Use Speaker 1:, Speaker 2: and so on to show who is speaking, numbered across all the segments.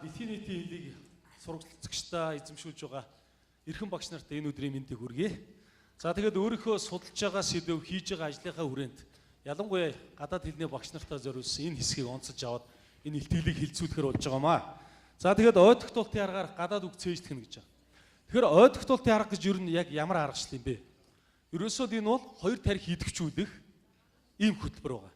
Speaker 1: Дэлхийн нийтийн хэлийг сургалцагчдаа эзэмшүүлж байгаа эрхэм багш нарт энэ өдрийн мэндийг хүргэе. За тэгээд өөрийнхөө судалж байгаа сэдэв хийж байгаа ажлынхаа хүрээнд ялангуяа гадаад хэлний багш нартаа зориулсан энэ хэсгийг онцолж аваад энэ илтгэлийг хилцүүлэхээр болж байгаамаа. За тэгээд ой тогтоолтын аргаар гадаад үг цээжлэх нь гэж байна. Тэгэхээр ой тогтоолтын арга гэж ер нь яг ямар аргачлал юм бэ? Ерөөсөө л энэ бол хоёр тарих идэвхжүүлэх ийм хөтөлбөр байгаа.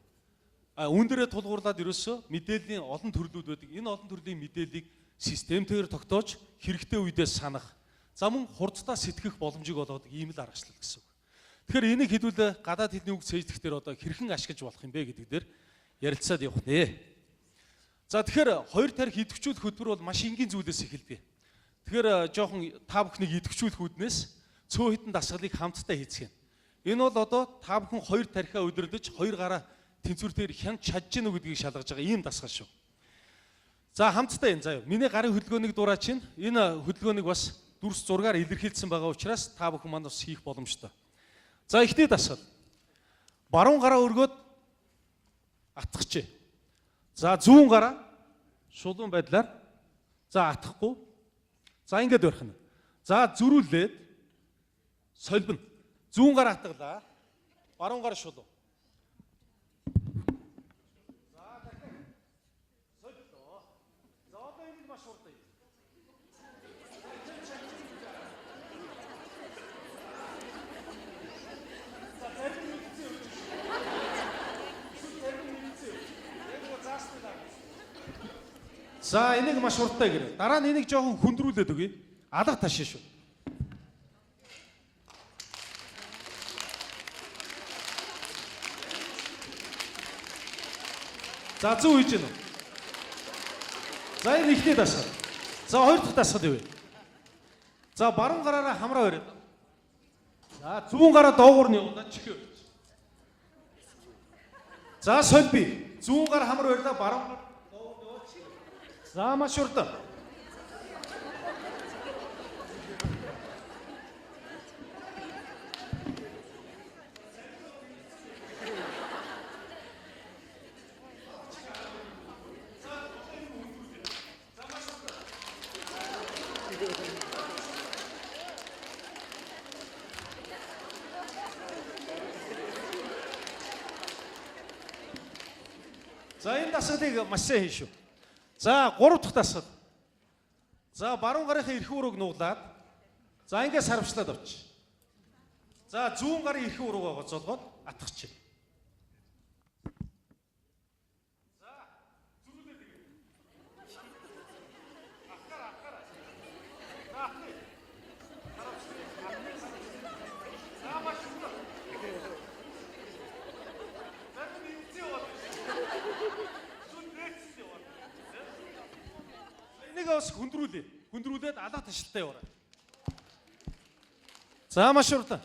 Speaker 1: Үүн дээрээ тулгуурлаад ерөөсөө мэдээллийн олон төрлүүд байдаг. Энэ олон төрлийн мэдээллийг системтэйгээр тогтоож хэрэгтэй үедээ санах, за мөн хурдтай сэтгэх боломжийг олгодог ийм л аргачлал гэсэн үг. Тэгэхээр энийг хэдүүлээ гадаад хэлний үг цээжлэх дээр одоо хэрхэн ашиглаж болох юм бэ гэдэг дээр ярилцаад явах нэ. За тэгэхээр хоёр тарих идэвхжүүлэх хөтөлбөр бол маш энгийн зүйлээс эхэлдэг. Тэгэхээр жоохон та бүхнийг идэвхжүүлэх үүднээс цөөн хитэн дасгалыг хамтдаа хийцгээе. Энэ бол одоо та бүхэн хоёр тарихаа удирдах хоёр гараа тэнцвэр дээр хянч чадж гэнэ үү гэдгийг шалгаж байгаа ийм дасгал шүү. За хамтдаа энэ заяа. Миний гарын хөдөлгөөнийг дураа чинь энэ хөдөлгөөнийг бас дүрс зургаар илэрхийлсэн байгаа учраас та бүхэн манд бас хийх боломжтой. За эхний дасгал. Баруун гараа өргөөд атгахчээ. За зүүн гараа шулуун байдлаар за атгахгүй. За ингээд барих нь. За зөрүүлээд солбино. Зүүн гараа атгалаа. Баруун гар шулуу. За дахиад солилоо. За одоо энийг маш хурдан. За зарим нэгдсэн юм. Эсвэл зарим нэгдсэн юм. Яг гоо заасны дараа. За энийг маш хурдтай гэрээ. Дараа нь энийг жоохон хүндрүүлээд өгье. Алга ташаа шүү. За зүү хийж гэнэ үү? За энэ эхний дасгал. За хоёр дахь дасгал юу вэ? За баруун гараараа хамраа бариад. За зүүн гараа доогуур нь явуулаад чихээ өрч. За солби. Зүүн гар хамар барилаа баруун гар доогуур нь явуулж. За маш урдан. За энэ дасгалыг маш сайн хийн шүү. За гурав дахь дасгал. За баруун гарынхаа эрхэн урууг нуглаад за ингээд сарвчлаад авчих. За зүүн гарын эрхэн уруугаа гоцоолгоод атгах. За зөрүүлээд игээ. Ахгара ахгара. За атгая. Сарвчлаа. За маш хурдан. Зарим нь эвзээ яваад байна. Эсвэл нээцэн яваад. Энийг бас хүндрүүлээ. Хүндрүүлээд алга ташлтаа яваарай. За маш хурдан.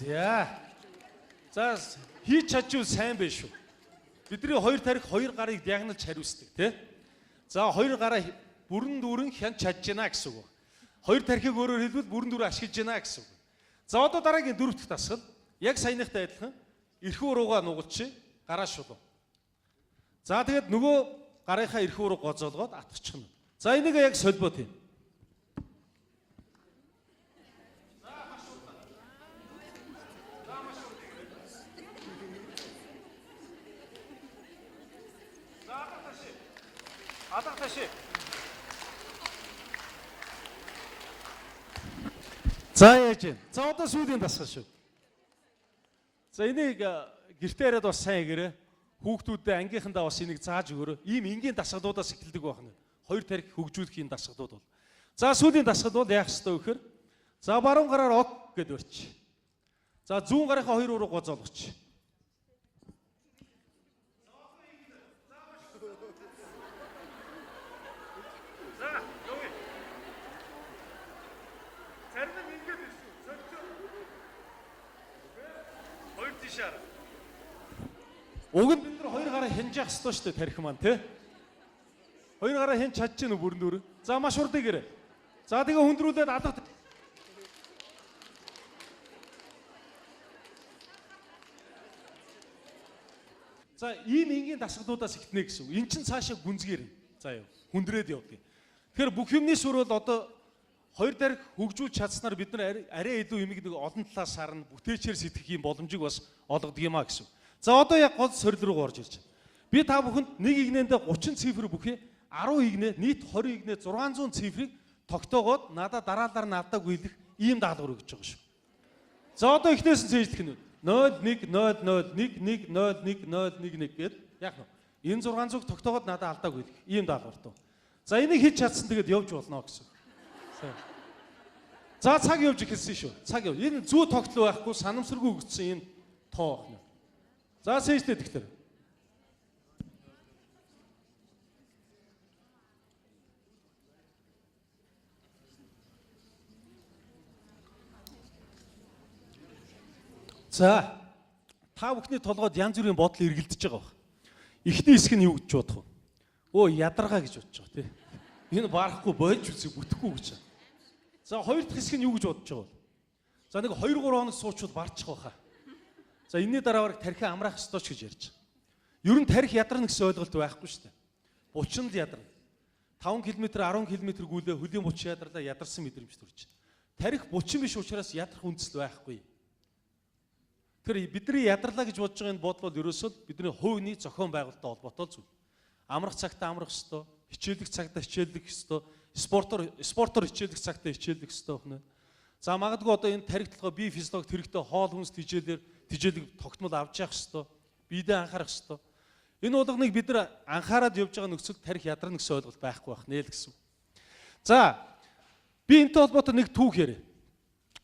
Speaker 1: За. За хийж чадчихвал сайн байх шүү. Бидний хоёр тарих хоёр гарыг диагнолж хариуцдаг тий. За хоёр гараа бүрэн дүүрэн хянч чадж байна гэсэн үг. Хоёр тархийг өөрөөр хэлбэл бүрэн дүүрэн ашиглаж байна гэсэн үг. За одоо дараагийн дөрөв дэх дасгал яг саяныхтай адилхан эрхэн уруугаа нугалчих, гараа шулуу. За тэгээд нөгөө гарынхаа эрхэн уруу гозоолгоод атгчихна. За энийг яг солбоо тийм. За маш хурдан. За маш хурдан. За алга ташээ. Алга ташээ. За яаж вэ? За одоо сүүлийн дасгал шүү. За энийг гэртээ яриад бас сайн гэрээ. Хүүхдүүдэд ангийнхандаа бас энийг зааж өгөөрэй. Ийм энгийн дасгалуудаас эхэлдэг байх нь. Хоёр тарих хөгжүүлэх ийм дасгалууд бол. За сүүлийн дасгал бол яах ёстой вэ гэхээр за баруун гараар ок гэд өрч. За зүүн гарынхаа хоёр уруу гозоолгоч. За явъя. Зарим нь ингэж ирсэн. Солилцоо. Хоёр тийшээ. Уг нь бид нар хоёр гараа хянжаах ёстой шүү дээ тарих маань тий. Хоёр гараа хянч чадж гэнэ үү бүрэн дүүрэн? За маш хурдан гэрээ. За тэгээ хүндрүүлээд алга. За, ийм энгийн дасгалуудаас эхэлнэ гэсэн үг. Эн чинь цаашаа гүнзгийрнэ. За юу. Хүндрээд явдаг. Тэгэхээр бүх юмны сүр бол одоо хоёр дарих хөгжүүлж чадсанаар бид нар арай илүү юмыг нэг олон талаас харна, бүтээчээр сэтгэх юм боломжийг бас олгодог юм а гэсэн. За, одоо яг гол сорил руу орж ирж байна. Би та бүхэнд нэг игнэндээ 30 цифр бүхий 10 игнэ, нийт 20 игнэ 600 цифрийг тогтоогоод надад дараалал нь алдаагүй хэлэх ийм даалгавар өгч байгаа шүү. За, одоо эхнээс нь цээжлэх нь 0 1 0 0 1 1 0 1 0 1 1 гээд яг нь энэ 600-г тогтоогоод надад алдаагүй хэлэх ийм даалгавартай. За, энийг хэлж чадсан тэгээд явж болно гэсэн. За, цаг явж эхэлсэн шүү. Цаг яв. Энэ зүү тогтлоо байхгүй, санамсаргүй өгсөн энэ тоо байна. За, цээжлээ тэгэхээр. За, та бүхний толгойд янз бүрийн бодол эргэлдэж байгаа баг. Эхний хэсэг нь юу гэж бодох вэ? Өө, ядаргаа гэж бодож байгаа тий. Энэ барахгүй болж үзье, бүтэхгүй гэж. За, хоёр дахь хэсэг нь юу гэж бодож байгаа вэ? За, нэг 2 3 хоног суучвал барчих байхаа. За, энэний дараа бараг тархи амраах ёстой ч гэж ярьж байгаа. Ер нь тархи ядарна гэсэн ойлголт байхгүй шүү дээ. Булчин л ядарна. 5 км 10 км гүйлээ хөлийн булчин ядарлаа, ядарсан мэдрэмж төрж байна. Тархи булчин биш учраас ядрах үндэслэл байхгүй. Тэгэхээр бидний ядарлаа гэж бодож байгаа энэ бодол бол ерөөсөө бидний хувийн зохион байгуулалттай холбоотой зүйл. Амрах цагтаа амрах ёстой, хичээлэх цагтаа хичээлэх ёстой, спортоор хичээлэх цагтаа хичээлэх ёстой байна. За, магадгүй одоо энэ тархи толгой бие физиологи хэрэгтэй хоол хүнс тэжээлээр тэжээлэг тогтмол авч явах ёстой, биедээ анхаарах ёстой. Энэ болгоныг бид нар анхаарад явж байгаа нөхцөл тархи ядарна гэсэн ойлголт байхгүй байх нэ л гэсэн. За, би энэтэй холбоотой нэг түүх яриа.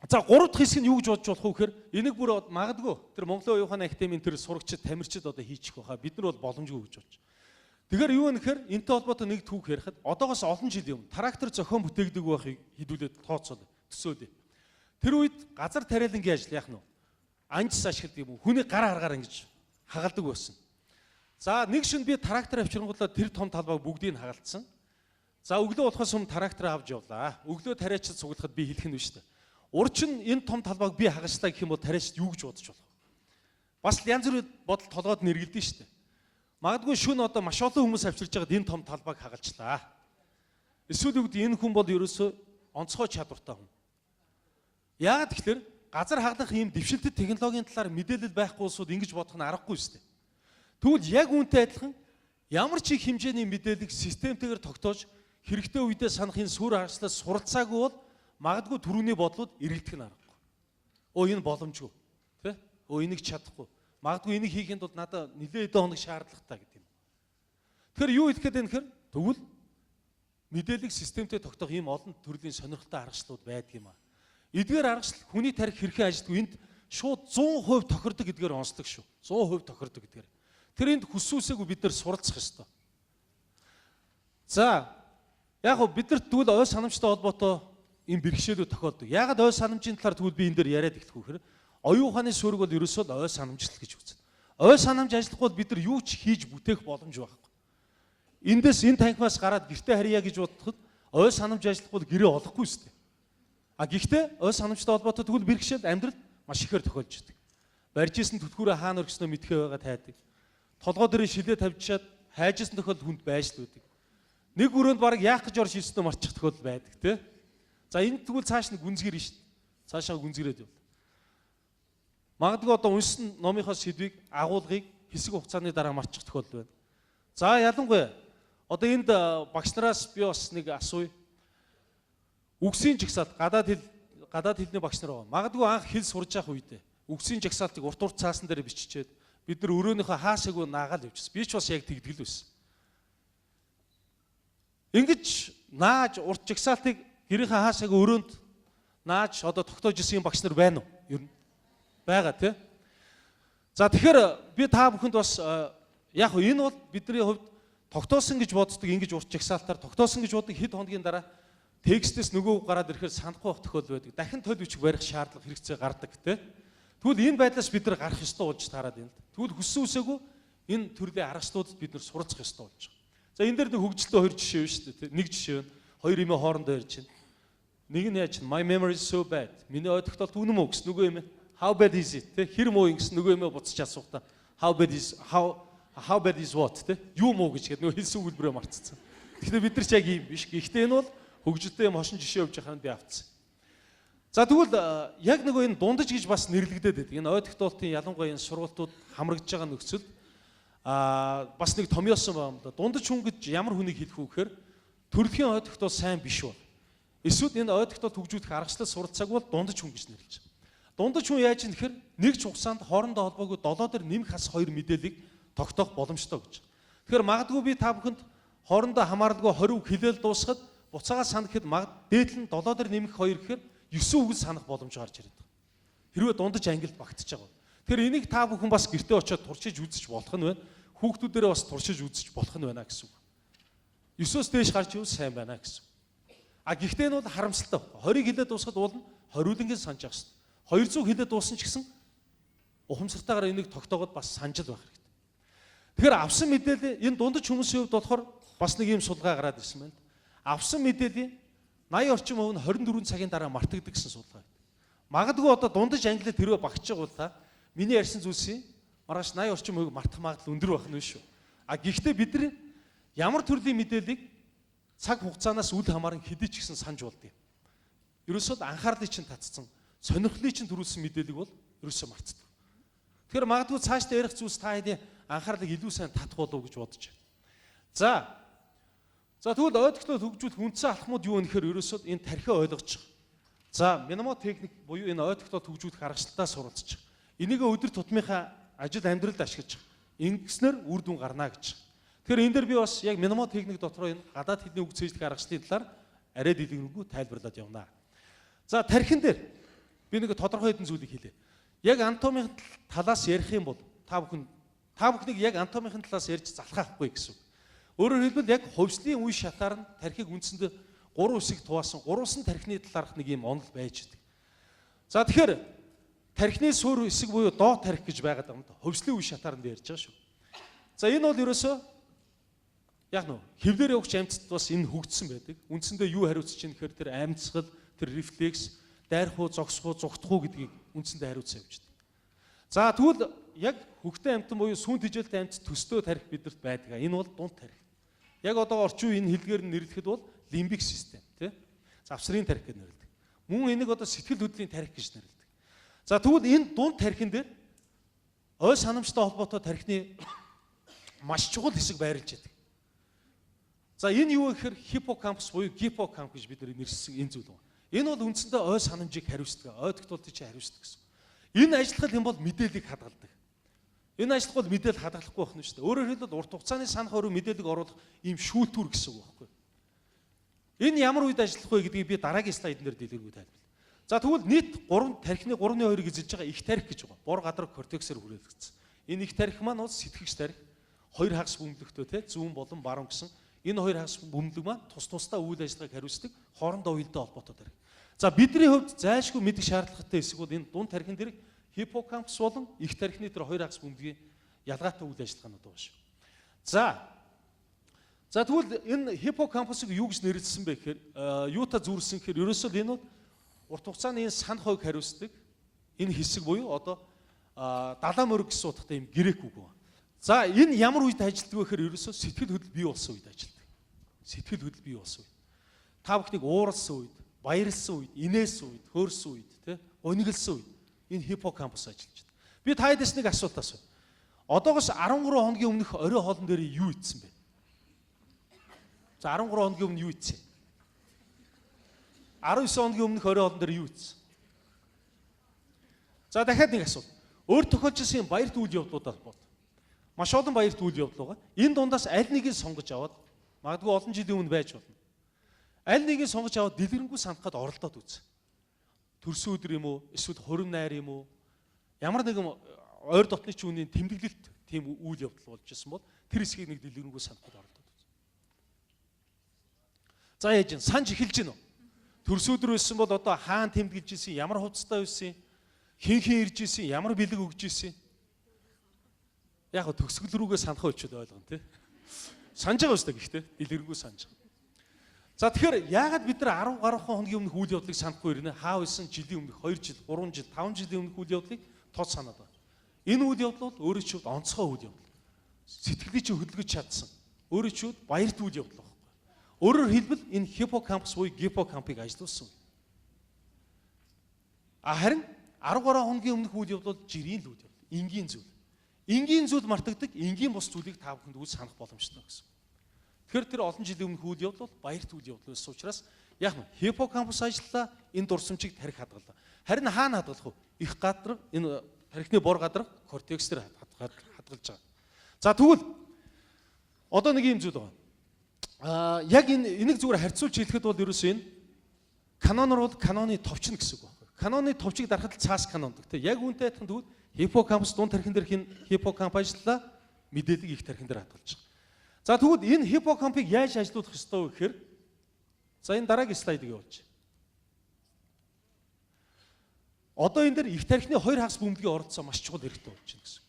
Speaker 1: За, гурав дахь хэсэг нь юу гэж бодож болох вэ гэхээр энийг бүр магадгүй тэр Монголын оюун ухааны академийн тэр сурагчид тамирчид одоо хийчих байхаа, бид нар бол боломжгүй гэж бодож. Тэгэхээр юу вэ гэхээр энэтэй холбоотой нэг түүх ярихад одоогоос олон жил юм трактор зохион бүтээгдэг байхыг хэдүүлээд тооцоол төсөөлье. Тэр үед газар тариалангийн ажил яах нь вэ? Анжис ашигладаг юм уу? Хүний гар аргаар ингэж хагалдаг байсан. За, нэг шин би трактор авчирангуулаад тэр том талбайг бүгдийг нь хагалцсан. За, өглөө болохоос өмнө трактор авч явлаа. Өглөө тариачид цуглахад би хэлэх нь биш үү? Урчин энэ том талбайг би хагалчлаа гэх юм бол тариачид юу гэж бодож болох вэ? Бас л янз бүрийн бодол толгойд нь эргэлдэн шүү дээ. Магадгүй шөнө одоо маш олон хүмүүс авчирж байгаад энэ том талбайг хагалчлаа. Эсвэл юу гэдэг, энэ хүн бол ерөөсөө онцгой чадвартай хүн. Яагаад гэхээр газар хаглах ийм дэвшилтэт технологийн талаар мэдээлэл байхгүй улсууд ингэж бодох нь аргагүй шүү дээ. Тэгвэл яг үүнтэй адилхан ямар ч их хэмжээний мэдээллийг системтэйгээр тогтоож хэрэгтэй үедээ санахын сүр хагаслаас суралцаагүй бол магадгүй түрүүний бодлууд эргэлдэх нь аргагүй. Өө, энэ боломжгүй. Тэ? Өө, энийг чадахгүй. Магадгүй энийг хийхэд бол надад нэлээд хэдэн хоног шаардлагатай гэдэг юм. Тэгэхээр юу хэлэх гээд байна гэхээр тэгвэл мэдээллийг системтэй тогтоох ийм олон төрлийн сонирхолтой аргачлалууд байдаг юм аа. Эдгээр аргачлал хүний тархи хэрхэн ажилладаг, энд шууд 100% тохирдог гэдгээр онцлог шүү. 100% тохирдог гэдгээр. Тэр энд хүссүүсээгүй бид нар суралцах ёстой. За, яг гоо бид нарт тэгвэл ой санамжтай холбоотой ийм бэрхшээлүүд тохиолдог. Яагаад ой санамжийн талаар тэгвэл би энэ дээр яриад эхлэх вэ гэхээр оюун ухааны суурийг бол ерөөсөө л ой санамжлал гэж үзнэ. Ой санамж ажиллахгүй бол бид нар юу ч хийж бүтээх боломж байхгүй. Эндээс энэ танхимаас гараад гэртээ харьяа гэж бодоход ой санамж ажиллахгүй бол гэрээ олохгүй шүү дээ. А гэхдээ ой санамжтай холбоотой тэгвэл бэрхшээл амьдрал маш ихээр тохиолж идэг. Барьж исэн түлхүүрээ хаана өргөснөө мэдхээ байгаа тайдаг. Толгой дээр шилээ тавьчаад хайжсэн тохиолдол хүнд байж л үүдэг. Нэг өрөөнд баг яах гэж орж ирснээ марчих тохиолдол байдаг тий. За, энэ тэгвэл цааш нь гүнзгийрнэ шүү дээ. Цаашаа гүнзгийрээд явна. Магадгүй одоо уншсан номынхоо сэдвийг, агуулгыг хэсэг хугацааны дараа марчих тохиолдол байна. За, ялангуяа одоо энд багш нараас би бас нэг асууя. Үгсийн жагсаалт, гадаад хэлний багш нар байгаа. Магадгүй анх хэл сурж явах үедээ үгсийн жагсаалтыг урт урт цаасан дээр биччихээд бид нар өрөөнийхөө хаашаагүй наагаал явчихсан. Би ч бас яг тэгдэг л байсан. Ингэж нааж урт жагсаалтыг гэрийнхээ хаашаагүй өрөөнд нааж одоо тогтоож исэн багш нар байна уу? Ер нь байгаа тий. За, тэгэхээр би та бүхэнд бас яг хөө энэ бол бидний хувьд тогтоосон гэж боддог, ингэж урт жагсаалтаар тогтоосон гэж боддог, хэд хоногийн дараа текстээс нөгөө гараад ирэхээр санахгүй байх тохиолдол байдаг. Дахин толь бичиг барих шаардлага, хэрэгцээ гардаг тий. Тэгвэл энэ байдлаас бид нар гарах ёстой болж таарад байна л. Тэгвэл хүссэн үсээгүй энэ төрлийн аргачлалуудад бид нар суралцах ёстой болж байгаа. За, энэ дээр нэг хөгжилтэй хоёр жишээ байна шүү дээ. Нэг жишээ байна. Хоёр эмээ хоорондоо ярьж байна. Нэг нь яаж "My memory is so bad." Миний ой тогтоолт үнэн мөө гэсэн нөгөө эмээ "How bad is it?" Тэ, хэр муу юм гэсэн нөгөө эмээ буцаж асуухта "How bad is how How bad is what те? Юу муу гэж гээд нөгөө хэлсэн өгүүлбэрээ мартцсан. Тэгэхээр бид нар ч яг ийм биш. Гэхдээ энэ бол хөгжилтэй юм хошин жишээ явж байхад би авцсан. За тэгвэл яг нөгөө энэ дундаж гэж бас нэрлэгдээд байдаг. Энэ ой тогтоолтын ялангуяа энэ сургалтууд хамрагдж байгаа нөхцөлд бас нэг томьёосон байна юм да. Дундаж хүн гэж ямар хүнийг хэлэх үү гэхээр төрөлхийн ой тогтоол сайн биш бол. Эсвэл энэ ой тогтоол хөгжүүлэх аргачлал суралцааг бол дундаж хүн гэж нэрлэж байгаа. Дундаж хүн яаж юм гэхээр нэг ч хугацаанд хоорондоо холбоогүй 7 дээр нэмэх хас 2 мэдээллийг тогтоох боломжтой гэж. Тэгэхээр магадгүй би та бүхэнд хоорондоо хамааралгүй 20 үг хэлээл дуусахад буцаагаа санахад магад дээдл нь 7 дээр нэмэх 2 гэхээр 9 үг санах боломж гарч ирээд байгаа. Хэрвээ дундаж ангилд багтж байгаа. Тэгэхээр энийг та бүхэн бас гэртээ очиод туршиж үзэж болох нь байна. Хүүхдүүдээрээ бас туршиж үзэж болох нь байна гэсэн үг. 9-өөс дээш гарч ивэл сайн байна гэсэн. А гэхдээ энэ бол харамсалтай. 20-ыг хэлээд дуусахад уул нь 20-уулангийн санаж явах хэрэгтэй. 200 хэлээд дууссан ч гэсэн ухамсартайгаар энийг тогтоогод бас санжил байх хэрэгтэй. Тэгэхээр авсан мэдээлэл энэ дундаж хүмүүсийн хувьд болохоор бас нэг юм судалгаа гараад ирсэн байна. Авсан мэдээллийн 80 орчим хувь нь 24 цагийн дараа мартагддаг гэсэн судалгаа. Магадгүй одоо дундаж англиар тэрвээ багтж байгаа бол та миний ярьсан зүйлсийн маргааш 80 орчим хувийг мартах магадлал өндөр байх нь шүү. А гэхдээ бид нар ямар төрлийн мэдээллийг цаг хугацаанаас үл хамааран хэдий ч гэсэн санаж болдгийм. Ерөөсөө анхаарлыг чинь татцсан, сонирхлыг чинь төрүүлсэн мэдээллийг бол ерөөсөө мартдаг. Тэгэхээр магадгүй цаашдаа ярих зүйлс та хэдийн анхаарлыг илүү сайн татах болов уу гэж бодож байна. За тэгвэл ойлгохлоо хөгжүүлэх үндсэн алхмууд юу вэ гэхээр ерөөсөө энэ тархиа ойлгочих. За мнемотехник буюу энэ ойлгохлоо хөгжүүлэх аргачлалаа суралцчих. Энийг өдөр тутмынхаа ажил амьдралд ашиглаж ингэснээр үр дүн гарна гэж. Тэгэхээр энэ дээр би бас яг мнемотехник дотроо энэ гадаад хэлний үг цээжлэх аргачлалын талаар арай дэлгэрэнгүй тайлбарлаад явна. За тархин дээр би нэг тодорхой хэдэн зүйлийг хэлье. Яг анатомийн талаас ярих юм бол та бүхнийг яг анатомийн талаас ярьж залхаахгүй гэсэн үг. Өөрөөр хэлбэл яг хувьслын үе шатаар нь тархийг үндсэндээ 3 хэсэг хуваасан, гурван тархины талаарх нэг юм онол байж байдаг. За тэгэхээр тархины суурь хэсэг буюу доод тархи гэж байгаад байгаа юм да. Хувьслын үе шатаар нь ярьж байгаа шүү. За энэ бол ерөөсөө яг нөө хөвлөр явагч амьтад бас энэ хөгжсөн байдаг. Үндсэндээ юу хариуцж чинь гэхээр тэр амьсгал, тэр рефлекс, дайрах уу, зогсох уу, зугтах уу гэдгийг үндсэндээ хариуцсан явж байдаг. За тэгвэл яг хөхтөн амьтан буюу сүүн тэжээлтэй амьтад төстөө тархи бидэрт байдаг. Энэ бол дунд тархи. Яг одоо орчин үеийн энэ хэлдгээр нь нэрлэхэд бол лимбик систем тий. Завсрын тархи гэж нэрлэдэг. Мөн энийг одоо сэтгэл хөдлөлийн тархи гэж нэрлэдэг. За тэгвэл энэ дунд тархин дээр ой санамжтай холбоотой тархины маш чухал хэсэг байрлаж байдаг. За энэ юу гэхээр хиппокампус буюу гиппокамп гэж бид нэрссэн энэ зүйл байна. Энэ бол үндсэндээ ой санамжийг хариуцдаг, ой тогтоолтыг чи хариуцдаг гэсэн. Энэ ажиллах юм бол мэдээллийг хадгалдаг. Энэ ажиллах бол мэдээлэл хадгалахгүй байх нь шүү дээ. Өөрөөр хэлбэл урт хугацааны санах өрөө мэдээллийг оруулах ийм шүүлтүүр гэсэн үг байхгүй. Энэ ямар үед ажиллах вэ гэдгийг би дараагийн слайдн дээр дэлгэрэнгүй тайлбарлая. За тэгвэл нийт 3 тархины 3.2-ыг эзэлж байгаа их тархи гэж байгаа. Бор гадар кортексээр хүрээлэгдсэн. Энэ их тархи маань бол сэтгэгч тархи, хоёр хагас бөмбөлөгтэй те зүүн болон баруун гэсэн энэ хоёр хагас бөмбөлөг маань тус тусдаа үйл ажиллагааг хариуцдаг, хоорондоо уялдаа холбоотой тархи. За бидний хувьд зайлшгүй мэдэх шаардлагатай хэсэг бол энэ дунд тархин дээрх хиппокампус болон их тархины тэр хоёр хагас бөмбөгийн ялгаатай үйл ажиллагаанууд байгаа шүү. За тэгвэл энэ хиппокампусыг юу гэж нэрлэсэн бэ гэхээр юутай зүүрсэн гэхээр ерөөсөө л энэ бол урт хугацааны энэ санах ойг хариуцдаг энэ хэсэг буюу одоо далаа мөрөг гэсэн утгатай юм грек үг байна. За энэ ямар үед ажилладаг вэ гэхээр ерөөсөө сэтгэл хөдлөл бий болсон үед ажилладаг. Сэтгэл хөдлөл бий болсон үед. Та бүхнийг ууралсан үед, баярлсан үед, инээсэн үед, хөөрсөн үед, тэ гуниглсан үед энэ хиппокампус ажиллаж байна. Би та хэдээс нэг асуулт асууя. Одоогоос 13 хоногийн өмнөх орой хоолн дээр юу идсэн бэ? За 13 хоногийн өмнө юу идсэн? 19 хоногийн өмнөх орой хоолн дээр юу идсэн? За дахиад нэг асуулт. Өөр тохиолдсон баярт үйл явдлуудаас бод. Маш олон баярт үйл явдал байгаа. Энэ дундаас аль нэгийг сонгож аваад магадгүй олон жилийн өмнө байж болно. Аль нэгийг сонгож аваад дэлгэрэнгүй санах гээд оролдоод үз. Төрсөн өдөр юм уу? Эсвэл хурим найр юм уу? Ямар нэгэн ойр дотны ч үнийн тэмдэглэлт тийм үйл явдал болж исэн бол тэр хэсгийг нэг дэлгэрэнгүй санах гээд оролдоод үз. За яаж юм? Санж эхэлж гин үү? Төрсөн өдөр байсан бол одоо хаан тэмдэглэж исэн, ямар хувцастай байсан, хин хин ирж исэн, ямар бэлэг өгж исэн. Яг төгсгөл рүүгээ санах болчиход ойлгоно тий. Санаж байгаа үстэй гэхдээ дэлгэрэнгүй санаж байгаа. За тэгэхээр яагаад бид нар 10 гаруй хоногийн өмнөх үйл явдлыг санахгүй ирнэ? Хаа байсан жилийн өмнөх 2 жил, 3 жил, 5 жилийн өмнөх үйл явдлыг тод санаад байна. Энэ үйл явдал бол өөрийн чинь онцгой үйл явдал. Сэтгэлийг чи хөдөлгөж чадсан. Өөрөө чи баярт үйл явдал байхгүй. Өөрөөр хэлбэл энэ хиппокампус буюу гиппокампыг ажилуулсан. А харин 13 хоногийн өмнөх үйл явдал бол жирийн л үйл явдал, энгийн зүйл. Энгийн зүйл мартагдаг, энгийн бус зүйлийг та бүхэнд үл санах боломжтой гэсэн. Тэгэхээр тэр олон жилийн өмнөх үйл явдал бол баярт үйл явдал байсан учраас яг нь хиппокампус ажиллалаа, энэ дурсамжийг тарих хадгалаа. Харин хаана хадгалах вэ? Их гадар энэ тархины бор гадар кортекс дээр хадгалж байгаа. За тэгвэл одоо нэг юм зүйл байгаа. Яг энэ энийг зүгээр харьцуулж хэлэхэд бол ерөөсөө энэ канонор бол каноны товч нь гэсэн үг байхгүй. Каноны товчийг дарахад л цаас канондаг. Тэ яг үүнтэй адилхан тэгвэл хиппокампус дунд тархин дээр хин хиппокамп ажиллалаа, мэдээллийг их тархин дээр хадгалж байгаа. За тэгвэл энэ хиппокампыг яаж ажилуулах ёстой вэ гэхээр за энэ дараагийн слайдыг явуулж. Одоо энэ дээр их тархины хоёр хагас бөмбөгийн оролцоо маш чухал хэрэгтэй болж байна гэсэн.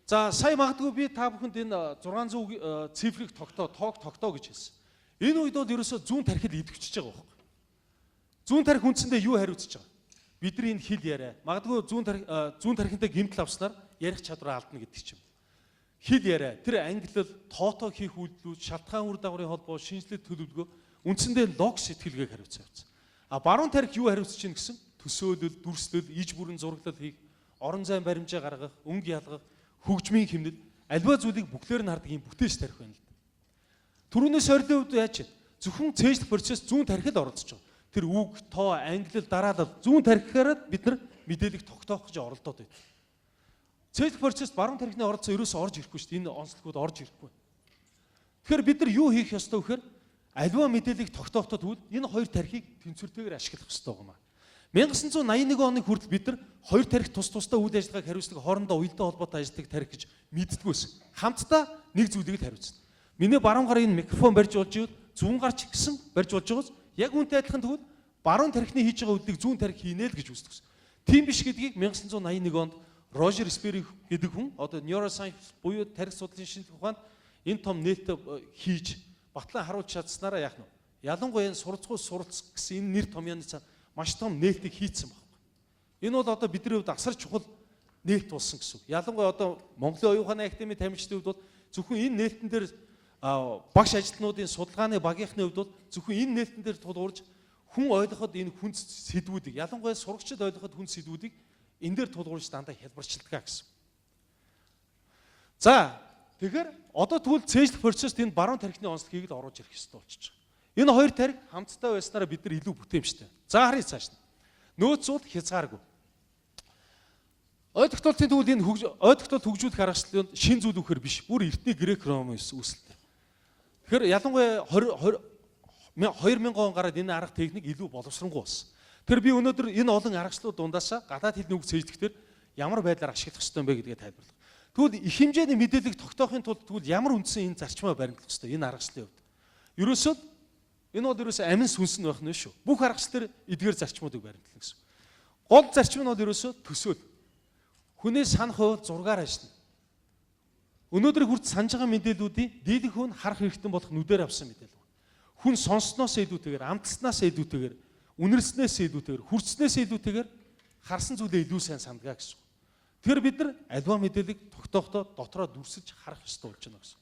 Speaker 1: За сая магадгүй би та бүхэнд энэ 600 цифрыг тогтоо, тоог тогтоо гэж хэлсэн. Энэ үед бол ерөөсөө зүүн тархил идэвхжиж байгаа байхгүй. Зүүн тархи үндсэндээ юу хариуцж байгаа? Бидний энэ хэл яриа. Магадгүй зүүн тархинтай гэмтэл авснаар ярих чадвараа алдна гэдэг ч юм. Хэл яриа, тэр ангилал, тоотоо хийх үйлдэлүүд, шалтгаан үр дагаврын холбоо, шинжлэх төлөвлөгөө үндсэндээ лог сэтгэлгээг хариуцсан явцсан. А баруун тархи юу хариуцж чинь гэсэн? Төсөөлөл, дүрслэл, иж бүрэн зураглал хийх, орон зайн баримжаа гаргах, өнгө ялгах, хөгжмийн хэмнэл, альва зүйлийг бүхлээр нь хардаг юм бүтээч тарих байна л да. Түрүүнээс сорилын хувьд яаж вэ? Зөвхөн цээжлэх процесс зүүн тархид оролцож байгаа. Тэр үг, тоо, ангилал, дараалал зүүн тархиараа бид нар мэдээллийг тогтоох гэж оролдоод байдаг. Цээжлэх процесс баруун тархины оролцоо ерөөсөө орж ирэхгүй шүү дээ. Энэ онцлогууд орж ирэхгүй. Тэгэхээр бид нар юу хийх ёстой вэ гэхээр альва мэдээллийг тогтоохтой тэгвэл энэ хоёр тархийг тэнцвэртэйгээр ашиглах ёстой юм аа. 1981 оны хүртэл бид нар хоёр тархи тус тусдаа үйл ажиллагааг хариуцдаг, хоорондоо уялдаа холбоотой ажилладаг тархи гэж мэддэггүйсэн. Хамтдаа нэг зүйлийг л хариуцна. Миний баруун гарын энэ микрофон барьж болж ивэл зүүн гарч гисэн барьж болж байгаас яг үүнтэй адилхан тэгвэл баруун тархины хийж байгаа үйлдэлийг зүүн тархи хийнэ л гэж үздэг. Тийм биш гэдгийг 1981 онд Рожер Спери гэдэг хүн одоо neuroscience буюу тархи судлалын шинжлэх ухаанд энэ том нээлттэй хийж батлан харуулж чадсанараа яах нь вэ? Ялангуяа энэ суралцгүй суралц гэсэн энэ нэр томьёоны цаана маш том нээлтийг хийцэн байхгүй. Энэ бол одоо бидний хувьд асар чухал нээлт болсон гэсэн үг. Ялангуяа одоо Монголын оюун ухааны академийн тамирчдын хувьд бол зөвхөн энэ нээлтэн дээр багш ажилтнуудын судалгааны багийнхны хувьд бол зөвхөн энэ нээлтэн дээр тулгуурж хүн ойлгоход энэ хүнд сэдвүүдийг, ялангуяа сурагчид ойлгоход хүнд сэдвүүдийг энэ дээр тулгуурж дандаа хялбарчилдаг гэсэн. За тэгэхээр одоо тэгвэл цээжлэх процесст энэ баруун тархины онцлогийг л оруулж ирэх ёстой болчихж байгаа. Энэ хоёр тархи хамтдаа байснараа бид нар илүү бүтээмжтэй. За харъя цааш нь. Нөөц бол хязгааргүй. Ой тогтоолтын тэгвэл энэ ой тогтоолт хөгжүүлэх аргачлалын шин зүйл үхээр биш. Бүр эртний грек ромын үүсэлтэй. Тэгэхээр ялангуяа 20 2000 он гараад энэ арга техник илүү боловсронгуй болсон. Тэр би өнөөдөр энэ олон аргачлалууд дундаасаа гадаад хэлний үг цээжлэхдээ ямар байдлаар ашиглах ёстой юм бэ гэдгээ тайлбарлах. Тэгвэл их хэмжээний мэдээллийг тогтоохын тулд тэгвэл ямар үндсэн энэ зарчмаа баримтлах ёстой энэ аргачлалын хувьд. Ерөөсөө энэ бол ерөөсөө амин сүнс нь байх нь шүү. Бүх аргачлал дээр эдгээр зарчмуудыг баримтлана гэсэн. Гол зарчим нь бол ерөөсөө төсөөл. Хүний санах хувь зургаар ажиллана. Өнөөдөр хүрт санаж байгаа мэдээллүүдийн дийлэнх хүн харах хэрэгтэй болох нүдээр авсан мэдээлэл. Хүн сонссноос илүүтэйгээр, амтснаас илүүтэйгээр, үнэрснээс илүүтэйгээр, хүртснээс илүүтэйгээр харсан зүйлээ илүү сайн сандгаа гэсэн. Тэгэхээр бид нар альва мэдээллийг тогтоохтой дотроо дүрсэж харах ёстой болж байна гэсэн.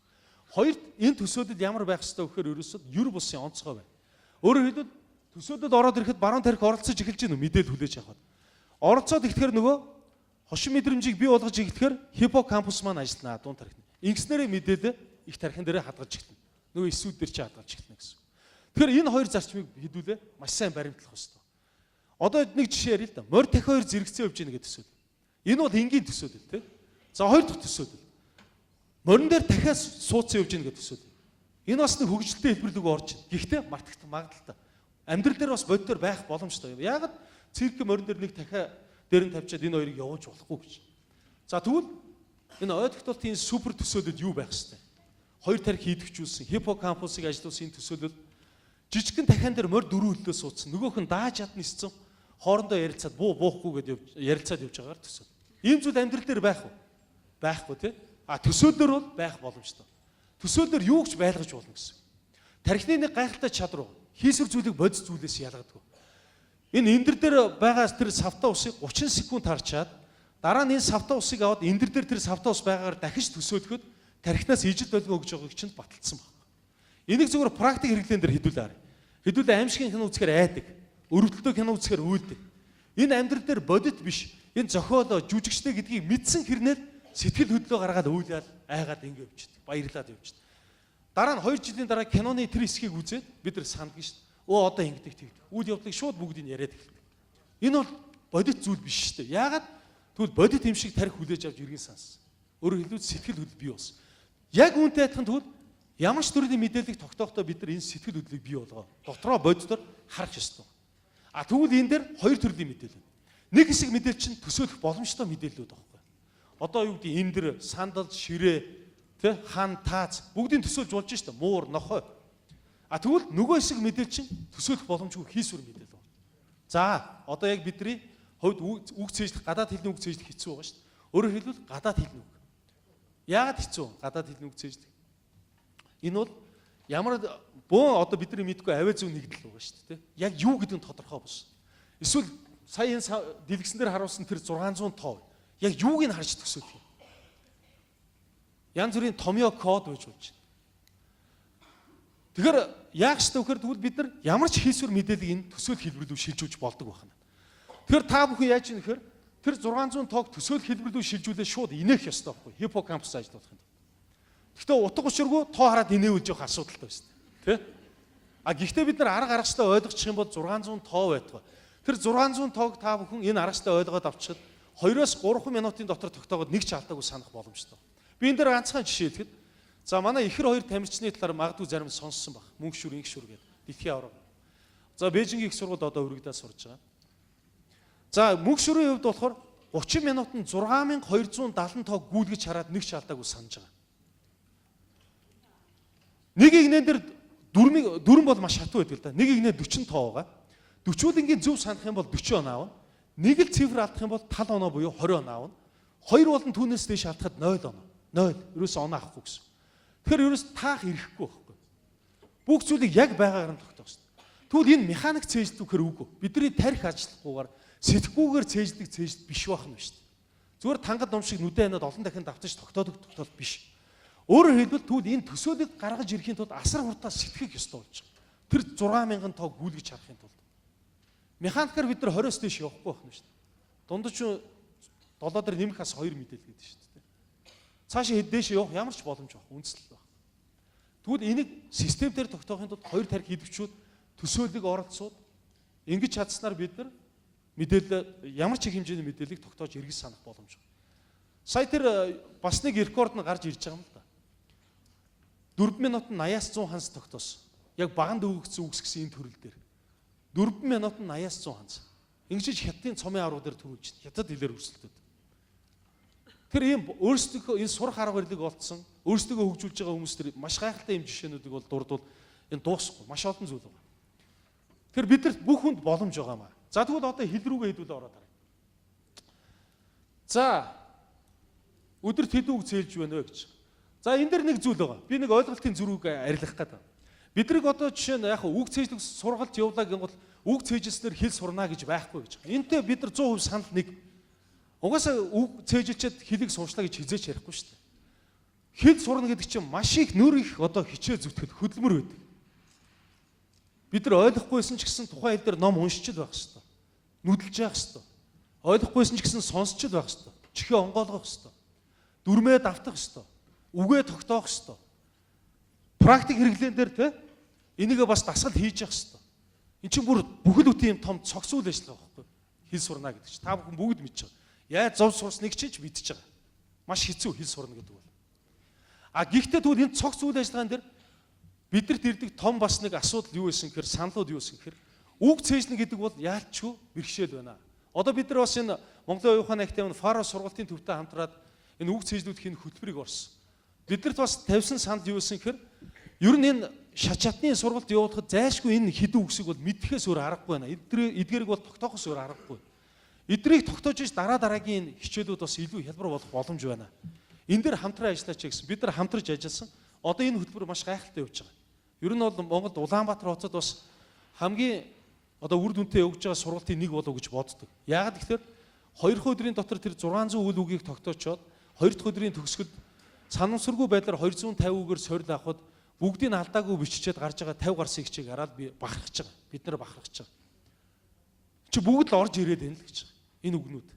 Speaker 1: Хоёрт энэ төсөөлөл ямар байх ёстой гэхээр ерөөсөө юр бусын онцгой байна. Өөрөөр хэлбэл төсөөлөл ороод ирэхэд баруун тархи оролцож эхэлж байна мэдээлэл хүлээж авахад. Оролцоод ирэхээр нөгөө хошин мэдрэмжийг бий болгож эхлэхээр хиппокампус маань ажиллана дунд тархины. Ингэснээрээ мэдээлэл их тархин дээрээ хадгалж эхэлнэ. Нөгөө эсүүд дээр чи хадгалж эхэлнэ гэсэн. Тэгэхээр энэ хоёр зарчмыг хэдүүлээ маш сайн баримтлах ёстой. Одоо нэг жишээ ярил л да. Морь дахь хоёр зэрэгцээ явж гэнэ гэдэг төсөөлөл. Энэ бол энгийн төсөөлөл тий. За хоёр дахь төсөөлөл. Морин дээр дахиад суудсан явж гэнэ гэдэг төсөөлөл. Энэ бас нэг хөгжилтэй хэлбэрлэг орж байна. Гэхдээ мартагдах магадлалтай. Амьдрал дээр бас боддоор байх боломжтой. Яагаад цирк морин дээр нэг дахиад дээр нь тавьчаад энэ хоёрыг явуулж болохгүй гэж. За тэгвэл энэ ой тогтоолтын супер төсөөлөл юу байх хэвтэй? Хоёр тархи хийдэгчүүлсэн, хиппокампусыг ажилуулсан энэ төсөөлөл жижигхэн дахиан дээр морь дөрөв хөллөө суудсан. Нөгөөх нь дааж чадна эсцэн хоорондоо ярилцаад буу буухгүй гэдээ ярилцаад явж байгаагаар төсөөл. Ийм зүйл амьдрал дээр байх уу? Байхгүй тий. А төсөөллөөр бол байх боломжтой. Төсөөллөөр юу ч байлгаж болно гэсэн. Тархины нэг гайхалтай чадвар хийсвэр зүйлийг бодис зүйлээс ялгадаг. Энэ эндэр дээр байгаа тэр савтаа усыг 30 секунд харчаад дараа нь энэ савтаа усыг аваад эндэр дээр тэр савтаа ус байгаагаар дахиж төсөөлөхөд Тархинаас ижил долгион өгж байгааг чинь баталсан баг. Энийг зөвхөн практик хэрэглээн дээр хэдүүлээ харъя. Хэдүүлээ аимшигын кино үзэхээр айдаг. Өрөвдөлтөй кино үзэхээр уйлдаг. Энэ амьдрал дээр бодит биш. Энэ зохиолоо жүжигчтэй гэдгийг мэдсэн хэрнээр сэтгэл хөдлөө гаргаад уйлаад айгаад ингэ явчихдаг. Баярлаад явчихдаг. Дараа нь 2 жилийн дараа киноны тэр хэсгийг үзээд бид нар санддаг шүү дээ. Өө одоо ингэдэг тэгдэг. Үйл явдлыг шууд бүгдийг яриад эхэлдэг. Энэ бол бодит зүйл биш шүү дээ. Яагаад? Тэгвэл бодит юм шиг тарих хүлээж авч иргэн сансан. Өөрөөр хэлбэл сэтгэл хөдлөл бий болсон. Яг үүнтэй адилхан тэгвэл ямар ч төрлийн мэдээллийг тогтоохтой бид нар энэ сэтгэл хөдлөлийг бий болгоо. Дотроо бодитоор харах ёстой. А тэгвэл энэ дээр хоёр төрлийн мэдээлэл. Нэг хэсэг мэдээлэл чинь төсөөлөх боломжтой мэдээллүүд байхгүй. Одоо юу гэдэг энэ дэр сандал, ширээ, тэ хан, тааз бүгдийг төсөөлж болж штэ. Муур, нохой. А тэгвэл нөгөө хэсэг мэдээлэл чинь төсөөлөх боломжгүй хийсвэр мэдээлэл. За одоо яг бидний хувьд үг цээжлэх, гадаад хэлний үг цээжлэх хэцүү байгаа шүү дээ. Өөрөөр хэлбэл гадаад хэлний үг. Яагаад хэцүү? Гадаад хэлний үг цээжлэх. Энэ бол ямар бөөн одоо бидний мэдгүй авиа зүйн нэгдэл байгаа шүү дээ. Яг юу гэдэг нь тодорхой бус. Эсвэл сая энэ дэлгэсэн дээр харуулсан тэр 600 тоо яг юуг нь харж төсөөлөх юм. Янз бүрийн томьёо код байж болж байна. Тэгэхээр яах ёстой вэ гэхээр тэгвэл бид нар ямар ч хийсвэр мэдээллийг энэ төсөөлөх хэлбэр рүү шилжүүлж болдог байна. Тэгэхээр та бүхэн яаж юм гэхээр тэр 600 тоог төсөөлөх хэлбэр рүү шилжүүлээ шууд инех ёстой байхгүй. Хиппокампус ажиллуулах юм. Гэхдээ утга учиргүй тоо хараад инээвэл жоох асуудалтай байна шүү дээ. Тэ? А гэхдээ бид нар арга аргачлаа ойлгочих юм бол 600 тоо байтугай. Тэр 600 тоог та бүхэн энэ аргачлаа ойлгоод авчихад 2-оос 3 минутын дотор тогтоогод нэг ч алдаагүй санах боломжтой. Би энэ дээр ганцхан жишээ хэлэхэд за манай ихэр хоёр тамирчны талаар магадгүй зарим сонссон баг. Мөнх шүр, инх шүр гэдэг дэлхийн аварга. За Бээжингийн их сургуульд одоо өргөдөө сурж байгаа. За мөнх шүрийн хувьд болохоор 30 минутанд 6270 тоог гүйлгэж хараад нэг ч алдаагүй санаж байгаа. Нэг игнэн дээр дөрмийг дөрөн бол маш хатуу байдаг л да. Нэг игнэ 40 тоо байгаа. 40-үүлэнгийн зөв санах юм бол 40 оноо авна. Нэг л цифр алдах юм бол тал оноо буюу 20 оноо авна. Хоёр болон түүнээс дээш алдахад 0 оноо. 0. Ерөөсөө оноо авахгүй гэсэн. Тэгэхээр ерөөс таах ирэхгүй байхгүй. Бүх зүйлийг яг байгаагаар нь тогтоох хэрэгтэй. Тэгвэл энэ механик цээжлэх гэхээр үгүй. Бидний тарих ажиллахгүйгээр сэтгхүүгээр цээжлэх цээжл биш байх нь шүү дээ. Зүгээр тангад ном шиг нүдэн ханаад олон дахин давтаж тогтоодог тогтоол биш. Өөрөөр хэлбэл тэгвэл энэ төсөөлийг гаргаж ирэхийн тулд асар хурдтай сэтгэх ёстой болж байгаа. Тэр 6000 тоог гүйлгэж харахын тулд. Механикаар бид нар 20-оос дээш явахгүй байх нь шүү дээ. Дундаж 7 дээр нэмэх хас 2 мэдээлэл гэдэг шүү дээ. Цаашаа хэд дээш явах ямар ч боломж байхгүй, үндэслэл байх. Тэгвэл энийг систем дээр тогтоохын тулд хоёр тарих идэвхжүүл төсөөллийг оролцоод ингэж чадсанаар бид нар мэдээлэл ямар ч их хэмжээний мэдээллийг тогтоож эргэж санах боломж. Сая тэр бас нэг рекорд нь гарч ирж байгаа юм л да. 4 минутанд 80-аас 100 ханс тогтоосон. Яг баганд өгөгдсөн үгс гэсэн энэ төрөл дээр. 4 минутанд 80-аас 100 ханс. Ингэж хятадын цомын авраг дээр төрүүлж байна. Хятад хэлээр өрсөлдөд. Тэр ийм өөрсдийнхөө энэ сурах арга барилыг олдсон, өөрсдөө хөгжүүлж байгаа хүмүүс төр маш гайхалтай юм жишээнүүдийг бол дурдвал энэ дуусахгүй. Маш олон зүйл байгаа. Тэр бидэрт бүх хүнд боломж байгаа маа. За тэгвэл одоо хил рүүгээ хэдүүлээ ороод харъя. За өдөрт хэдэн үг цээлж байна вэ гэж. За энэ дэр нэг зүйл байгаа. Би нэг ойлголтын зөрүүг арилгах гэдэг. Бидрэг одоо жишээ нь яг үг цээжлэх сургалт явуулаа гингол үг цээжилснээр хэл сурна гэж байхгүй гэж. Энтэй бид нар 100% санал нэг. Угаасаа үг цээжилчихэд хэлийг сурчлаа гэж хизээч ярихгүй шүү дээ. Хэл сурна гэдэг чинь маш их нөр их одоо хичээл зүтгэл хөдөлмөр байдаг. Бид нар ойлгохгүйсэн ч гэсэн тухайн хэл дээр ном уншиж л байх хэвээр. Нүдэлж явах хэвээр. Ойлгохгүйсэн ч гэсэн сонсч л байх хэвээр. Чихээ онгойлгох хэвээр. Дүрмээ давтах хэвээр. Үгээ тогтоох хэвээр. Практик хэрэглээн дээр те энийгээ бас дасгал хийж явах хэвээр. Эн чинь бүр бүхэл бүтэн юм том цогц үйл ажиллагаа байхгүй. Хэл сурна гэдэг чинь та бүхэн бүгд мэдж байгаа. Яаж зов сурсныг ч мэдж байгаа. Маш хэцүү хэл сурна гэдэг бол. А гэхдээ тэгвэл энэ цогц үйл ажиллагаан дээр бидэрт ирдэг том бас нэг асуудал юу байсан гэхээр саналууд юу байсан гэхээр үг цээжнэ гэдэг бол яалчгүй бэрхшээл байна. Одоо бид нар бас энэ Монголын оюун ухааны академийн Фаро сургалтын төвтэй хамтраад энэ үг цээжлүүлэх энэ хөтөлбөрийг орсон. Бидэрт бас тавьсан санал юу байсан гэхээр ер нь энэ шат шатны сургалт явуулахад зайлшгүй энэ хідэн үгсийг бол мэдхэхээс өөр аргагүй байна. Эдгээрийг бол тогтоохоос өөр аргагүй. Эдгэрийг тогтоож иж дараа дараагийн хичээлүүд бас илүү хялбар болох боломж байна. Энэ дээр хамтран ажиллаач гэсэн. Бид нар хамтарч ажилласан. Одоо энэ хөтөлбөр маш гайхалтай явж байгаа. Ер нь бол Монголд Улаанбаатар хотод бас хамгийн одоо үр дүнтэй явж байгаа сургалтын нэг болов гэж боддог. Яагаад гэхээр 2 өдрийн дотор тэр 600 үйл үгийг тогтоочоод 2 дахь өдрийн төгсгөлд Санамсаргүй байдлаар 250 үгээр сорил авахад бүгдийг нь алдаагүй биччихэд гарч байгаа 50 гарсан хичээг хараад би бахархаж байгаа. Бид нар бахархаж байгаа. Чи бүгд л орж ирээд байна л гэж байгаа. Энэ үгнүүд.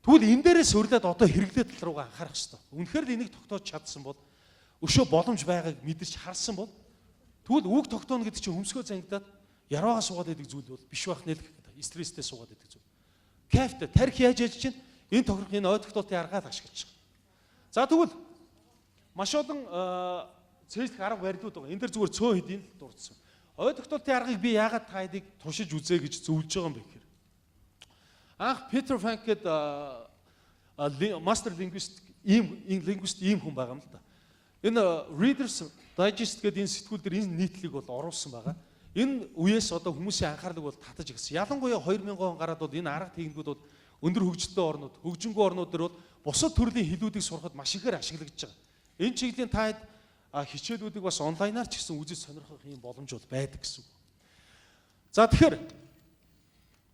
Speaker 1: Тэгвэл энэ дээрээ сурлаад одоо хэрэглээ тал руугаа анхаарах хэрэгтэй. Үнэхээр л энийг тогтоож чадсан бол өшөө боломж байгааг мэдэрч харсан бол тэгвэл үг тогтооно гэдэг чинь хөмсгөө зангидаад яраагаа суугаад байдаг зүйл бол биш байх нэ л гэх гэдэг. Стресстэй суугаад байдаг зүйл. Кайфтай тарих яаж яаж чинь энэ тохирох энэ ой тогтоолтын аргаар ашиглаж байгаа. За тэгвэл маш олон цээжлэх арга барилууд байгаа. Энэ дэр зүгээр цөөн хэдийн л дурдсан. Ой тогтоолтын аргыг би яагаад та хэдийг туршиж үзээ гэж зөвлөж байгаа юм бэ гэхээр анх Питер Фанк гэдэг master linguist ийм linguist ийм хүн байгаа юм л да. Энэ Reader's Digest гэдэг энэ сэтгүүл дээр энэ нийтлэлийг бол оруулсан байгаа. Энэ үеэс одоо хүмүүсийн анхаарлыг бол татаж ирсэн. Ялангуяа 2000 он гараад бол энэ арга техникүүд бол өндөр хөгжилтэй орнууд, хөгжингүй орнууд дээр бол бусад төрлийн хэлүүдийг сурахад маш ихээр ашиглагдаж байгаа. Энэ чиглэлийн та хэд хичээлүүдийг бас онлайнаар ч гэсэн үзэж сонирхох юм боломж бол байдаг гэсэн үг. За тэгэхээр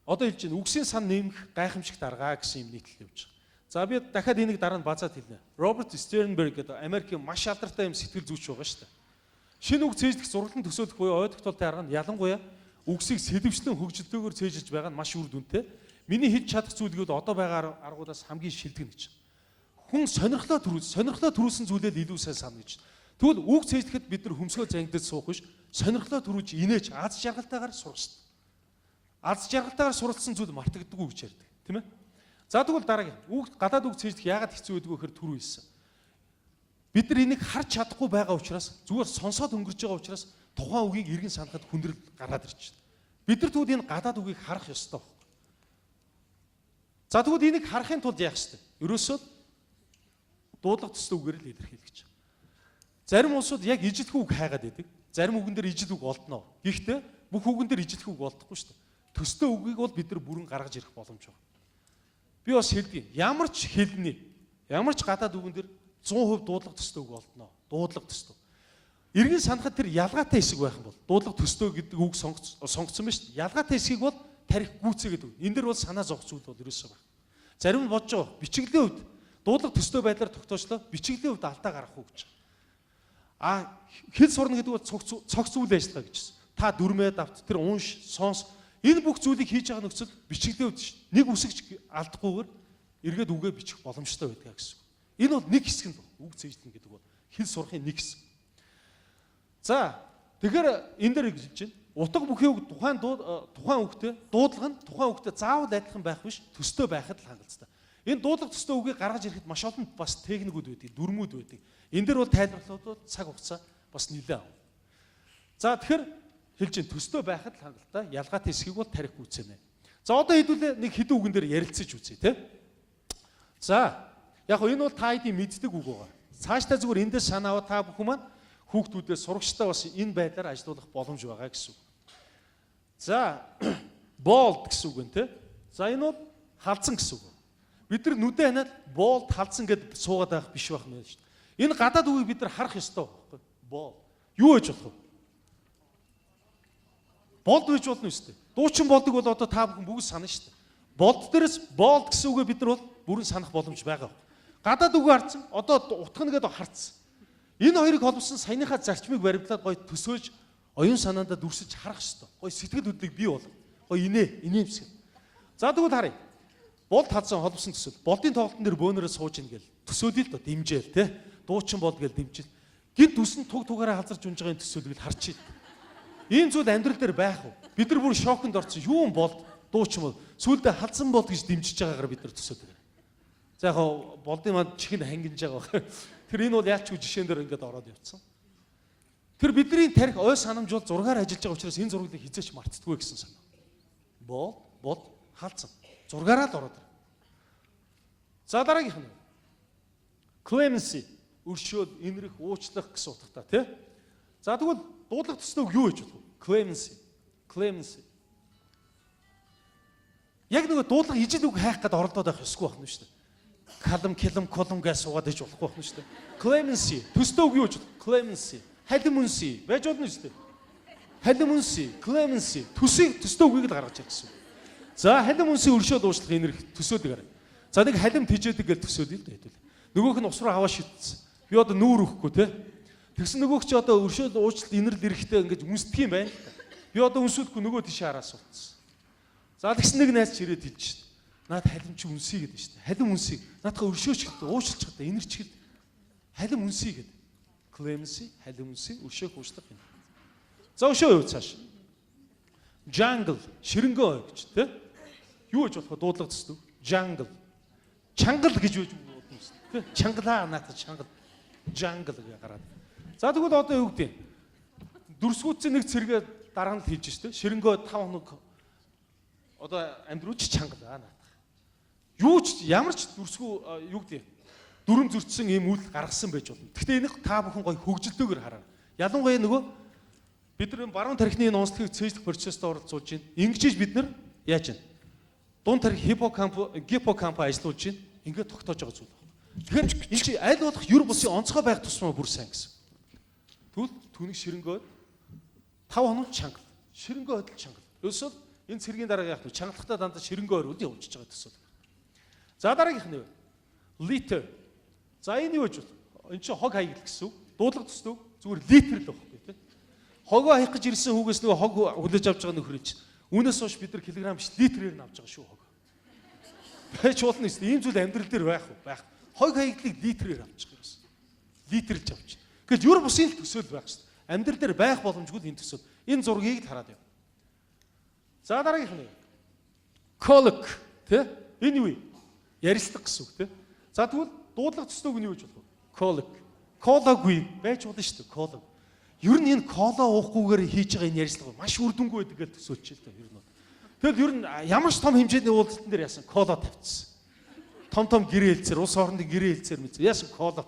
Speaker 1: одоо хэлж байна үгсийн сан нэмэх гайхамшигт арга гэсэн юм нийтлэл явж байгаа. За би дахиад энийг дараа нь базаад хэлнэ. Роберт Стернберг гэдэг Америкийн маш алдартай юм сэтгэл зүйч байгаа шүү дээ. Шинэ үг цээжлэх зураглан төсөөлөх буюу ой тогтоолтын арга нь ялангуяа үгсийг сэдэвчлэн хөгжилтэйгээр цээжилж байгаа нь маш үр дүнтэй. Миний хэлж чадах зүйл гэвэл одоо байгаа аргуудаас хамгийн шилдэг нь гэж. Хүн сонирхлоо төрүүл, сонирхлоо төрүүлсэн зүйлээ л илүү сайн санана гэж. Тэгвэл үг цээжлэхэд бид нар хөмсгөө зангидаж суух биш, сонирхлоо төрүүлж инээж аз жаргалтайгаар сурах хэрэгтэй. Аз жаргалтайгаар суралцсан зүйл мартагддаггүй гэж ярьдаг, тийм ээ? За тэгвэл дараагийн үг гадаад үг цээжлэх яагаад хэцүү байдаг вэ гэхээр түрүү хэлсэн. Бид нар энийг харж чадахгүй байгаа учраас зүгээр сонсоод өнгөрч байгаа учраас тухайн үгийг эргэн санахад хүндрэл гараад ирж байна. Бид нар тэгвэл энэ гадаад үгийг харах ёстой байхгүй. За тэгвэл энийг харахын тулд яах ёстой? Ерөөсөө дуудлага төстэй үгээр л илэрхийлэх гэж. Зарим улсууд яг ижилхэн үг хайгаад байдаг. Зарим үгэн дээр ижил үг олдно. Гэхдээ бүх үгэн дээр ижилхэн үг олдохгүй шүү дээ. Төстэй үгийг бол бид нар бүрэн гаргаж ирэх боломж байна. Би бас хэлдэг. Ямар ч хэлний, ямар ч гадаад үгэн дээр 100% дуудлага төстэй үг олдно. Дуудлага төстэй. Эргэн санахад тэр ялгаатай хэсэг байх юм бол дуудлага төстэй гэдэг үг сонгоцсон байна шүү дээ. Ялгаатай хэсгийг бол тарих гүйцээ гэдэг. Энэ дэр бол санаа зовх зүйл бол ерөөсөө байна. Зарим нь бодож байгаа бичиглийн хувьд дуудлага төстэй байдлаар тогтоочлоо бичиглийн хувьд алдаа гаргах уу гэж. А хэл сурна гэдэг бол цогц үйл ажиллагаа гэжсэн. Та дүрмээ давт тэр унш, сонс энэ бүх зүйлийг хийж байгаа нөхцөл бичиглийн хувьд нэг үсгч алдахгүйгээр эргээд үгээ бичих боломжтой байдаг гэсэн. Энэ бол нэг хэсэг нь үг цээжлэн гэдэг бол хэл сурахын нэг хэсэг. За тэгэхээр энэ дээр хэлж байна. Утга бүхий үг тухайн үгтэй дуудлага нь тухайн үгтэй заавал адилхан байх биш төстэй байхад л хангалттай. Энэ дуудлага төстэй үгийг гаргаж ирэхэд маш олон бас техникүүд байдаг, дүрмүүд байдаг. Энэ дээр бол тайлбарлахад бол цаг хугацаа бас нэлээд авна. За тэгэхээр хэлж чинь төстэй байхад л хангалттай, ялгаатай хэсгийг бол тарих гүйцэнэ. За одоо хэдүүлээ нэг хэдэн үгэн дээр ярилцаж үзье, тэ? За яг энэ бол та хэдийн мэддэг үг байгаа. Цаашдаа зүгээр эндээс санаа аваа та бүхэн маань хүүхдүүдээ сурагчдаа бас энэ байдлаар ажилуулах боломж байгаа гэсэн үг. За bald гэсэн үг нь тэ. За энэ бол халзан гэсэн үг. Бид нар нүдэ ханиад bald халзан гэд суугаад байх биш байх нэ шүү дээ. Энэ гадаад үгийг бид нар харах ёстой байхгүй. Bald. Юу гэж болох вэ? Болд байж болно шүү дээ. Дуучин болдог бол одоо та бүхэн бүгд санана шүү дээ. Болд дээрээс bald гэсэн үгээ бид нар бол бүрэн санах боломж байгаа. Гадаад үгээ харцсан. Одоо утга нь гэдэг харцсан. Энэ хоёрыг холбосон саяныхаа зарчмыг баримтлаад гоё төсөөж оюун санаандаа дүрсэж харах ёстой. Гоё сэтгэл хөдлөлийг бий болго. Гоё инээ, инээмсэг. За тэгвэл харъя. Болд халзан холбосон төсөл. Болдын тоглолтын дээр бөөнөрөө сууж ийн гэл төсөөлөе л доо дэмжээл те. Дуучин болд гэл дэмжил. Гинт үсэн туг тугаараа халзарч унж байгаа энэ төсөөлгийг харчээ. Ийм зүйл амьдрал дээр байх уу? Бид нар бүр шоконд орсон. Юу юм болд дуучин бол сүүлдээ халзан болд гэж дэмжиж байгаагаар бид нар төсөөлөг. За яг болдын манд чихэнд хангинж байгаа байх. Тэр энэ бол яалчгүй жишээн дээр ингээд ороод явцсан. Тэр бидний тарих ой санамж бол зургаар ажиллаж байгаа учраас энэ зураглыг хизээч мартдаггүй гэсэн санаа. Бол, бод, халзан. Зургаараа л ороод ирнэ. За дараагийнх нь. Clemency өршөөл, инрэх, уучлах гэсэн утгатай тий. За тэгвэл дуудлага төстэй үг юу гэж болох вэ? Clemency. Clemency. Яг нөгөө дуудлага ижил үг хайх гээд оролдоод байх ёсгүй байх нь шүү дээ. Калм, килм, колум гэж суугаад иж болохгүй байх нь шүү дээ. Clemency. Төстэй үг юу гэж болох? Clemency. Халим үнси байж болно шүү дээ. Халим үнси, clemency төсийг төстэй үгийг л гаргаж ирэх гэсэн. За халим үнси өршөөл уучлах инэрх төсөөлөг харъя. За нэг халим тижээдэг гэж төсөөлөе л дээ хэдүүл. Нөгөөх нь ус руу хаваа шидсэн. Би одоо нүүр өгөхгүй те. Тэгсэн нөгөөх чи одоо өршөөл уучлалт инэрл эрэхтэй ингэж үнсдэг юм байна. Би одоо үнсүүлэхгүй нөгөө тийш хараа суудсан. За тэгсэн нэг найз ч ирээд хэлж шít. Наад халим чи үнсэе гэдэг шít. Халим үнсэе. Наадха өршөөч гэдэг, уучлах гэдэг, инэрч гэдэг. Халим үнсэе гэдэг. Clemency, халим үнсэе, өршөөх уучлах юм. За өшөө юу цааш. Jungle, ширэнгөө ой гэж тэ. Юу гэж болох вэ? Дуудлага төсдөг. Jungle. Чангал гэж юу гэж бодно юм бэ? Тэ? Чангалаа наата чангал. Jungle гэж гараад. За тэгвэл одоо юу гэдэг? Дүрсгүүцэн нэг цэргээ дараа нь л хийж штэ. Ширэнгөө 5 хоног одоо амьдрууч чангалаа наата. Юу ч ямар ч дүрсгүү юу гэдэг? Дүрм зөрчсөн ийм үйл гаргасан байж болно. Гэхдээ энийг та бүхэн гоё хөгжилдөөгөр хараа. Ялангуяа нөгөө бид нар баруун тархины энэ онцлогийг цээжлэх процессд оролцуулж байна. Ингэж бид нар яаж вэ? Дунд тархи хиппокамп, гиппокамп ажиллуулж байна. Ингээд тогтоож байгаа зүйл байна. Тэгэхээр энэ чи аль болох юр бусын онцгой байх тусмаа бүр сайн гэсэн. Тэгвэл түүнийг ширэнгөө 5 хоног чангал. Ширэнгөө хөдөл чангал. Ерөөсөө энэ цэргийн дараа яах вэ? Чангалахтаа дандаа ширэнгөө ориуд явуулчихж байгаа төсөөл. За дараагийнх нь юу? Литр. За энэ юу гэж бол? Энэ чинь хог хаягдал гэсэн үг. Дуудлага төсдөг. Зүгээр литр л байхгүй тий. Хогоо хаях гэж ирсэн хүүгээс нөгөө хог хүлээж авч байгаа нөхөр чинь. Үүнээс хойш бид нар килограмм биш литрээр нь авч байгаа шүү хог. Байж болно шүү. Ийм зүйл амьдрал дээр байх уу? Байх. Хог хаягдлыг литрээр авч байгаа юм. Литрлж авч. Тэгэл юр бусын л төсөөл байх шүү. Амьдрал дээр байх боломжгүй л энэ төсөөл. Энэ зургийг л хараад яв. За дараагийнх нь. Колок тий? Энэ юу вэ? Ярилцлага гэсэн үг тий. За тэгвэл дуудлага төслөөг нь юу гэж болох вэ? Колок. Колагүй байж болно шүү дээ. Колог. Ер нь энэ кола уухгүйгээр хийж байгаа энэ ярилцлага маш үр дүнгүй байдаг гэж төсөөлж л дээ ер нь. Тэгэл ер нь ямар ч том хэмжээний уулзалтан дээр яасан кола тавьчихсан. Том том гэрээ хэлцээр улс орнын гэрээ хэлцээр мэт яасан кола.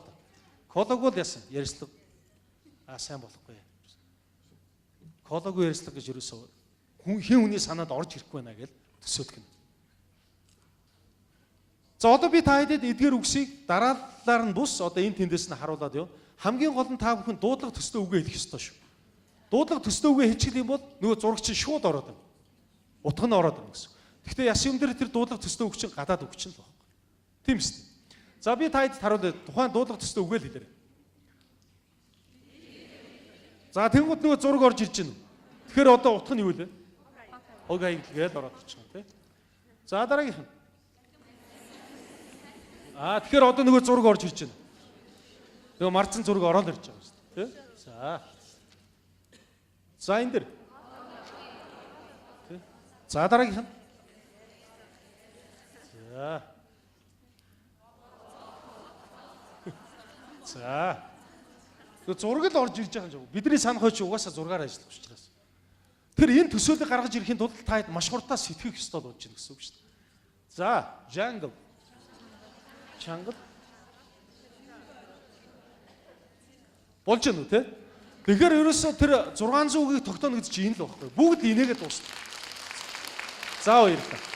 Speaker 1: Колаггүй бол яасан ярилцлага аа сайн болохгүй. Колаггүй ярилцлага гэж ерөөсөө хүн хэн хүний санаанд орж ирэхгүй байна гэж төсөөлөх нь. За одоо би та хэдэд эдгээр үгсийг дараалалаар нь бус одоо энэ тэндээс нь харуулад яв. Хамгийн гол нь та бүхэн дуудлага төстэй үгээ хэлэх ёстой шүү. Дуудлага төстэй үгээ хэлчих юм бол нөгөө зураг чинь шууд ороод байна. Утга нь ороод байна гэсэн. Гэхдээ яс юм дээр тэр дуудлага төстэй үг чинь гадаад үг чинь л байхгүй. Тийм үст. За би та хэд харуулъя. Тухайн дуудлага төстэй үгээ л хэлээрэй. За тэнгууд нөгөө зураг орж ирж байна. Тэгэхээр одоо утга нь юу вэ? Хог хаягдал гээл ороод ирчих юм тий. За дараагийнх нь. Аа тэгэхээр одоо нөгөө зураг орж ирж байна. Нөгөө марцсан зураг ороод ирж байгаа шүү дээ. Тий? За. За энэ дэр. Тий? За дараагийнх нь. За. За. Тэгээ зураг л орж ирж байгаа юм жаа. Бидний санах хойч угаасаа зургаар ажиллах учраас. Тэр энэ төсөөлийг гаргаж ирэхийн тулд та маш хурдаа сэтгэх ёстой болж байна гэсэн үг шүү дээ. За, jungle. Чангал. Болж байна уу те? Тэгэхээр ерөөсөө тэр 600 үгийг тогтооно гэж чинь энэ л байхгүй. Бүгд энийгээ дуусна. За баярлалаа.